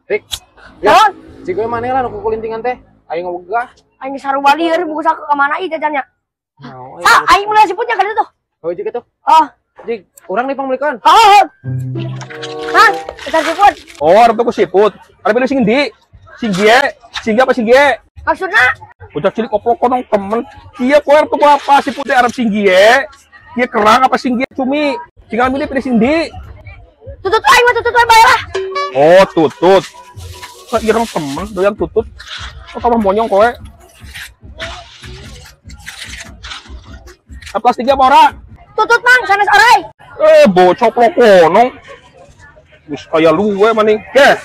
Rik. Naon? Cik we maneh lah nu kukulintingan teh. Aing ngawegah. Aing sarua lieur buku sak ka mana ieu jajannya. Naon? Sa aing meuli siputnya ka ditu tuh. Oh, jik itu. Oh, Jik, urang nih pangmelikeun. Oh. Hah? Kita siput. Oh, arep tuku siput. Arep pilih sing endi? Sing gie, sing apa sing gie? Maksudna? Bocah cilik koplok konong temen. Iya, kowe arep tuku apa? Sipute arep sing gie. Gie kerang apa sing gie cumi? Tinggal milih pilih sing endi? Tutut aing mah tutut wae bae lah. Oh, tutut. Kok ireng temen doyan tutut. Kok tambah monyong kowe. Ah, plastiknya apa ora? Tutut mang sanes orai. Eh, bocah konong. Wis kaya luwe maning. Ge.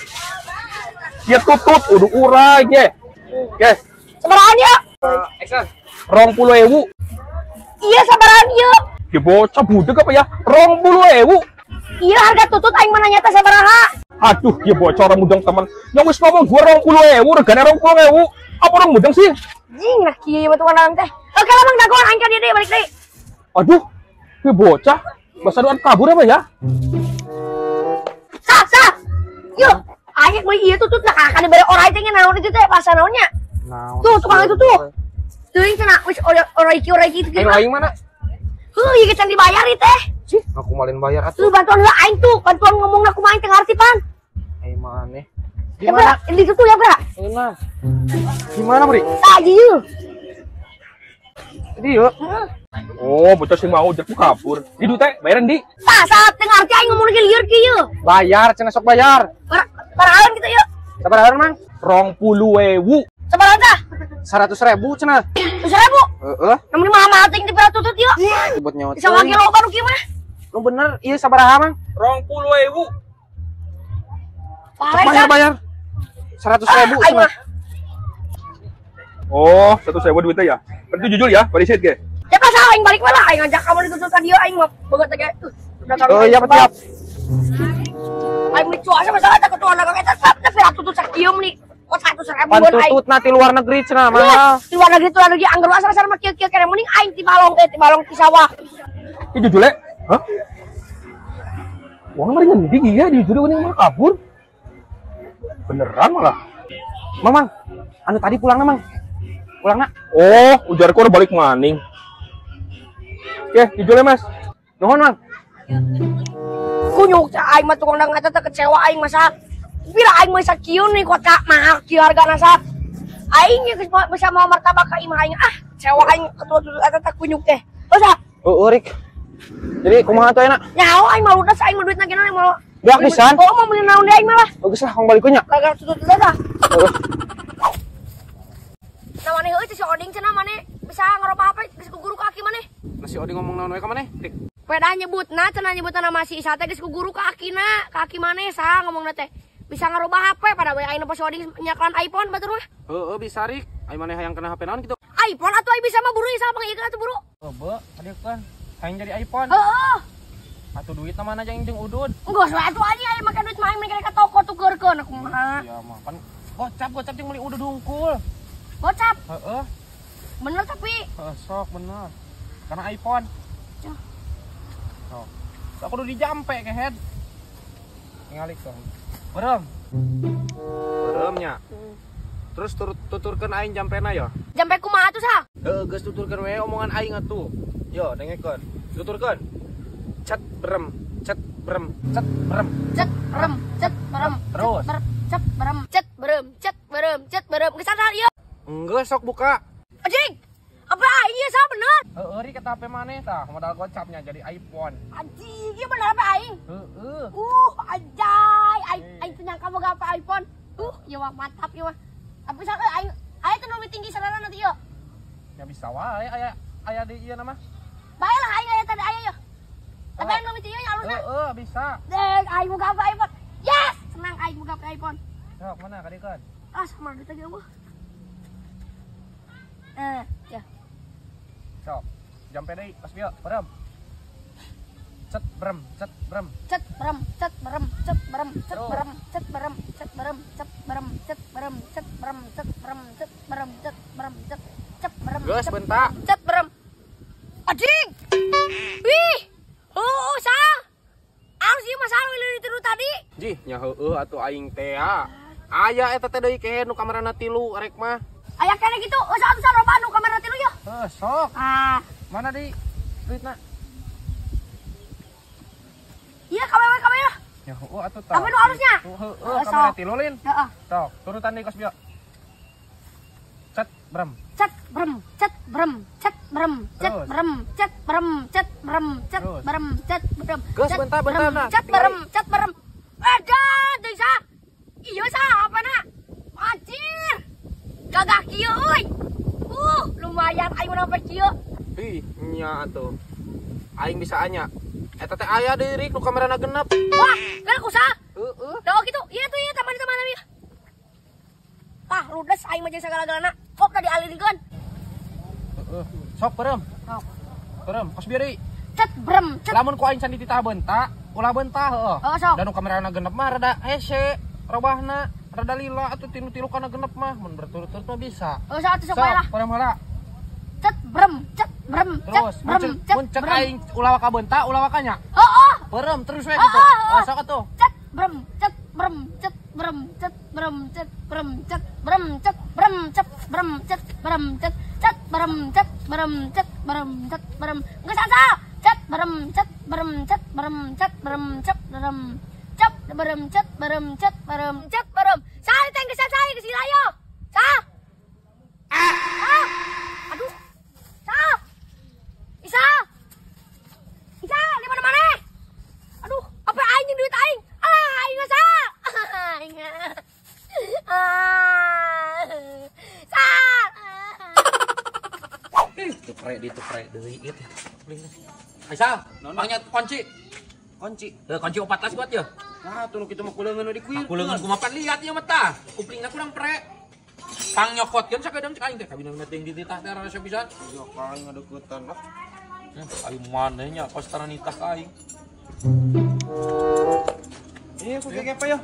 Ya tutut udah urai ge. Ge. Sabarahan ya? Action. 20.000. Iya sabarahan ieu. Ya bocah budeg apa ya? 20.000. Iya harga tutut aing mah nanya teh sabaraha. Aduh, ya bocah orang mudeng temen. Yang wis ngomong gua 20.000, regane 20.000. Apa orang mudeng sih? Jing nah kieu mah tukang teh. Oke lah mang dagoan aing ka dieu deui balik deui. Aduh, ya bocah. Bahasa doan kabur apa ya? Sah, sah. Yuk, aing meuli ieu tutut lah kakak dibere orai teh naon itu teh bahasa naonnya? Naon? Tuh tukang itu tuh. Teuing cenah wis orai kieu orai kieu Aing aing mana? Heuh, ieu can dibayar ieu teh. Sih, aku malin bayar atuh. Tuh bantuan heula aing tuh, bantuan ngomongna kumaha aing teu ngarti pan. Aing maneh. Ya, Bra, ini tuh ya, Bra. Gimana? Gimana, Bri? Tah, ieu. Di yuk. Oh, bocah sing mau ujekku kabur. Di duit teh bayaran di. Tah, saat teu ngarti aing ngomong lagi lieur kieu. Bayar, cenah sok bayar. Parahan gitu yuk. Sabaraha mang? 20.000. Sabaraha tah? 100.000 cenah. 100.000? Heeh. Namun mahal-mahal teh di tutut yuk. Buat nyawa. Bisa lagi loba nu kieu mah. Nu bener, ieu sabaraha mang? 20.000. Bayar bayar. 100.000 cenah. Oh, 100.000 duitnya ya. Berarti jujur ya, balik ge. Ya pas aing balik lah, aing ngajak kamu ditutut ka dieu aing mah boga teh ge. Oh iya, siap. Aing meuli cuaca masalah teh ketua dagang eta teh tutut sakieu meuli. Kok 100.000 pan tutut na ti luar negeri cenah mahal. Ti luar negeri angger asal-asal mah kieu-kieu kene mending aing ti balong ti balong ti sawah. Ki jujule? Hah? Wong mari ngendi ieu dijujule geuning malah kabur. Beneran malah. Mang, anu tadi pulangna mang. Pulangna. Oh, ujarku udah balik maning. Oke, jujule Mas. Nuhun, Mang. Kunyuk teh aing mah tukang dagang eta teh kecewa aing masa. Bila aing meuli sakieu nih kota mahal kieu hargana sa. Aing geus bisa mau martabak ka imah aing. Ah, kecewa aing ketua tutut eta teh kunyuk teh. Basa. Heueuh, Rik. Jadi kumaha atuh enak? Nyaho aing mah ludes aing mah duitna ge naon mau. Beak pisan. Oh, mau meuli naon deui aing mah lah. Bagus lah, kong balik nya. Gara-gara tutut eta. Heeh. Nah maneh heueuh si Oding cenah maneh bisa ngerobah HP geus ku guru ka aki maneh. Nah si Oding ngomong naon we ka maneh, Rik? Pedah nyebutna cenah nyebutna nama si Isa teh geus ku guru ka akina, ka aki maneh saha ngomongna teh. Bisa ngerubah HP pada we aing pas si Oding nyaklan iPhone batur mah. Heeh bisa Rik. Aing maneh hayang kena HP naon kitu? iPhone atuh aing bisa mah buru isa pangikeun atuh buru. Heueuh, kadiekeun. Hayang jadi iPhone. Heeh. Atuh duit na mana jeung udud. Geus we atuh anjing aing make duit mah aing make ka toko tukeurkeun aku mah. Iya mah pan gocap jeung meuli udud hungkul. Gocap. Heeh. Bener tapi. Heeh, sok bener. Karena iPhone. Cah. Sok. Sok kudu dijampe kehed. Tingalik sok. Berem. Beremnya. Terus tuturkeun aing jampena ya. Jampe kumaha atuh sah? Heeh, geus tuturkeun we omongan aing atuh. Yo, dengekeun. Tuturkeun. Cet berem, cet berem, cet berem. Cet berem, cet berem. Terus. Cet berem, cet berem, cet berem, cet berem. Geus sadar ieu. Enggak sok buka. Anjing. Apa aing ieu sah bener? Heeh, ri kata HP maneh tah, modal gocapnya jadi iPhone. Anjing, ieu bener HP aing? Heeh. Anjay, aing teu nyangka boga HP iPhone. Ieu mah mantap ieu mah. Tapi sok aing aya teu lebih tinggi sarana nanti ieu. Ya bisa wae aya aya di ieu nama. Bae lah aing aya tadi aya ieu. Tapi aing lebih tinggi nya alusna. Heeh, bisa. Deng, aing boga HP iPhone. Yes, senang aing boga HP iPhone. Sok mana kadiekeun? Ah, sama duit lagi eueuh. Ya. Sok, jampe deui pas bieu, berem. Cet berem, cet berem. Cet berem, cet berem, cet berem, cet berem, cet berem, cet berem, cet berem, cet berem, cet berem, cet berem, cet berem, cet berem, cet cet berem. Geus bentak. Cet berem. Anjing. Wih. Oh, sah. Alus ieu masalah lu ditiru tadi. Jih, nya heueuh atuh aing teh. Aya eta teh deui kehe nu kamerana 3 rek mah. Aya kene gitu, geus atuh loba nu kamerana 3 ya. Heuh, sok. Ah, mana di duitna? Iya, KWW KWW lah. Ya heueuh atuh tah. Apa nu alusnya? Heueuh, kamera 3 lin. Heeh. Sok, turutan deui kos bieu. Cet brem. Cet brem, cet brem, cet brem, cet brem, cet brem, cet brem, cet brem, cet brem. Geus bentar-bentar nah. Cet brem, cet brem. Edan deui sa. Ieu sa apana? Anjir. Gagah kieu euy. Lumayan aing mun sampe kieu. Ih, nya atuh. Aing bisa anya. Eta teh aya deui rik nu kamerana genep. Wah, geus kusaha? Heeh. Da kitu, ieu tuh ieu taman-taman ieu. Tah, ludes aing mah jeung sagala-galana. Kok tadi alirkeun. Heeh. Sok berem. Sok. Berem, kos bieu deui. Cet brem, cet. Lamun ku aing can dititah beunta, ulah beunta heueuh. Oh, sok. Da nu kamerana genep mah rada hese, robahna rada lila atuh tilu-tilu kana genep mah mun berturut-turut mah bisa. Oh, sok atuh sok bae lah. Berem heula. Cet brem, cet brem, cet brem, cet. Mun cek aing ulah waka beunta, ulah waka nya. Heeh. Berem terus we gitu. Oh, sok atuh. Cet brem, cet brem, cet brem, cet brem, cet brem, cet brem, cet brem, cet brem, cet brem, cet cet brem, cet brem, cet brem, cet brem. Geus asa. Cet brem, cet brem, cet brem, cet brem, cet brem. Cet brem, cet brem, cet brem, cet brem. Saha teh geus saha geus yo. Saha? Ah. Aduh. Saha? Isa. Isa, di mana-mana? Aduh, apa aing jeung duit aing? Alah, aing mah saha? Aing. Saha? Tuprek di tuprek deui ieu teh. Aisyah, pangnya kunci. Kunci. Heuh, kunci 14 kuat ya. Nah, tuh nu kitu mah kuleungeun nu dikuir. Kuleungeun kumaha pan liat ieu mah tah. Kuplingna kurang prek. Pang nyokotkeun sakedeung cek aing teh kabina-bina teuing dititah teh rasa pisan. Ya aing ngadeukeutan lah. Aing maneh nya kos tara nitah ka aing. Iya, ku kayak apa ya?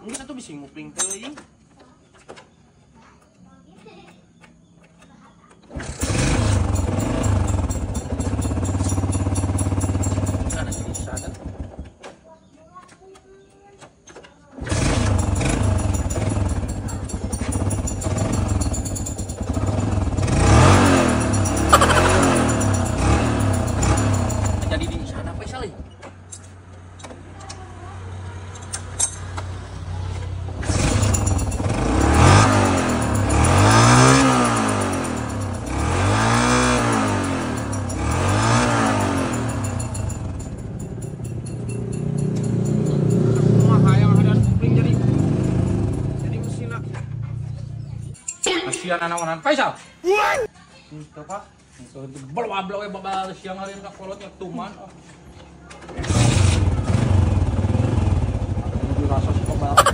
Mungkin atuh bisa ngupling teuing. Sana bisa kan. Jadi di sana apa sih? Kasihan anak-anak Faisal. Itu Pak. Belum we babal siang hari ka kolotnya tuman. Rasa suka banget.